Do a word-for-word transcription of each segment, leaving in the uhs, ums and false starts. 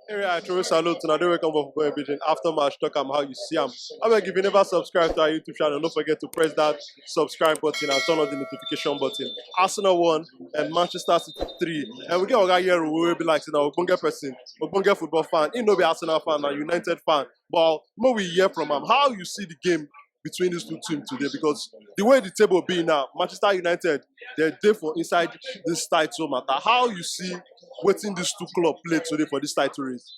Area I throw salute to now. They welcome for Football Pidgin. After match, talk am how you see am. I beg, if you never subscribe to our YouTube channel, don't forget to press that subscribe button and turn on the notification button. Arsenal one and Manchester City three. And we get Oga here, we will be like, you know, Ogbonge person, Ogbonge football fan. He no be Arsenal fan, a United fan. But more we hear from him, how you see the game between these two teams today, because the way the table be now, Manchester United, they're there for inside this title matter. How you see waiting these two club play today for this title race?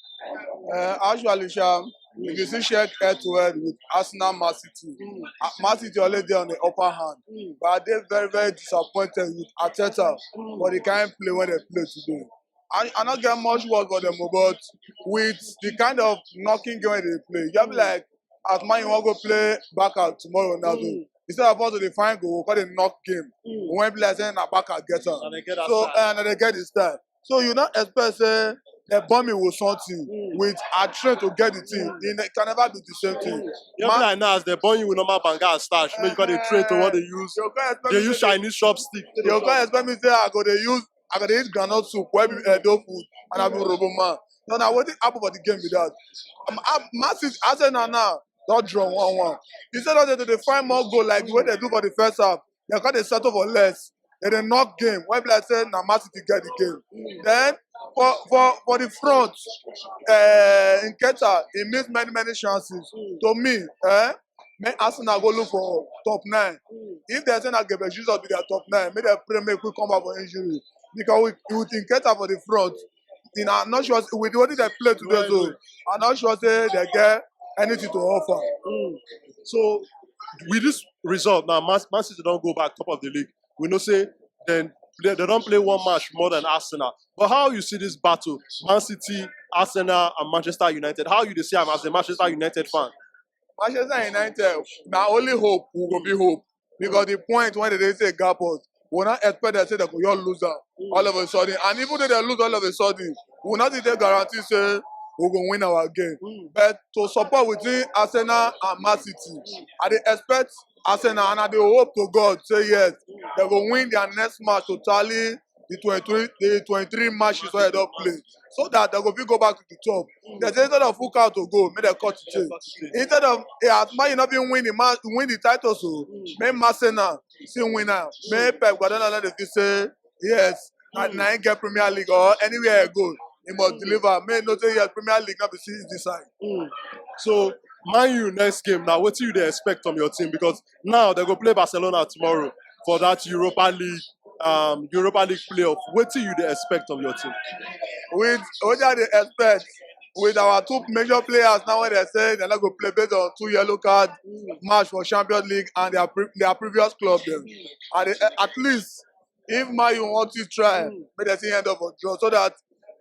Uh, actually, Sha, if you see check head to head with Arsenal, Man City, uh, Man City already on the upper hand, but they're very, very disappointed with Arteta for the kind of play when they play today. I, I not get much word for them, but with the kind of knocking game they play, you have like as man you want to go play back out tomorrow now. So instead of us to the fine goal, we call it knock game. We went play saying na back out get on. And they get that So style. And they get this time. So you not expect say the bomb will something with a train to get the team. It can never be the same thing. You know, like now, as they born you with normal banga and stash, you know, you got to train to what they use. You can't expect They me use say- Chinese chopstick. You can't expect me say I go to use, I go to eat groundnut soup, where be Edo food, and I be Robo man. No, now what happen for the game with that? Um, I'm massive. I said no, no, don't draw one one. Instead of they, they find more goal like the way they do for the first half, they got to settle for less. Then they knock game. Why be like say na Man City get the game? Then for for for the front, uh, Nketiah, he missed many many chances. To me, eh, make Arsenal go look for top nine. If they say na Gabriel Jesus be their top nine, make they pray make we come back for injury. Because with, with Nketiah for the front, you know, I'm not sure with what they play today, so I'm not sure say they get anything to offer. So with this result now, Man, Man City don't go back top of the league. We know say then they, they don't play one match more than Arsenal. But how you see this battle, Man City, Arsenal, and Manchester United? How you dey see am as a Manchester United fan? Manchester United, na only hope we go be hope because the point when they say gap us, we not expect that say they go all lose am all of a sudden, and even though they lose all of a sudden, we not dey guarantee say we go win our game. But to support within Arsenal and Man City, I dey expect Arsenal and I dey hope to God say yes, they go win their next match to tally the twenty-three the twenty-three matches wey they don play, so that they go fit go back to the top. They say instead of full count to go, make they cut the chain. Instead of, yeah, as Man U not been win the match, win the title, so make Arsenal still win am. Make Pep Guardiola let the feel say yes, na na him get Premier League or anywhere I go, he must deliver. Make no say yes, Premier League not be see this side. So Man U next game now, what do you dey expect from your team? Because now they go play Barcelona tomorrow for that Europa League, um, Europa League playoff. What do you dey expect from your team? With what I dey expect with our two major players now, when they say they not go play based on two yellow card match for Champions League and their pre- their previous club dem. And they, at least if Man U want to try, make they see end up a draw so that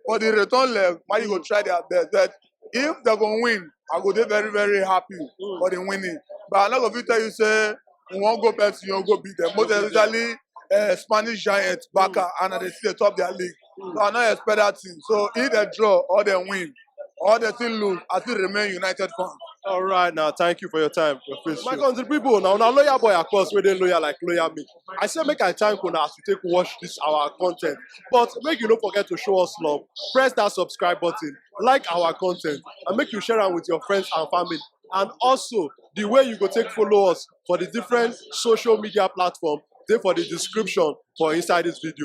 for the return leg, Man U go try their best. But if they go win, I go dey very very happy for the winning. But I not go fit tell you say we won't go bet you go beat them. Most especially uh, Spanish giants Barca and they still top their league. So I not expect that thing. So either draw or they win or they still lose, I still remain United fan. All right, now thank you for your time. Your face My show. Country people, now now loyal boy, of course, we dey loyal like loyal me. I say make I thank una as you take watch this our content, but make you don't forget to show us love. Press that subscribe button, like our content, and make you share am with your friends and family. And also the way you go take follow us for the different social media platform dey for the description for inside this video.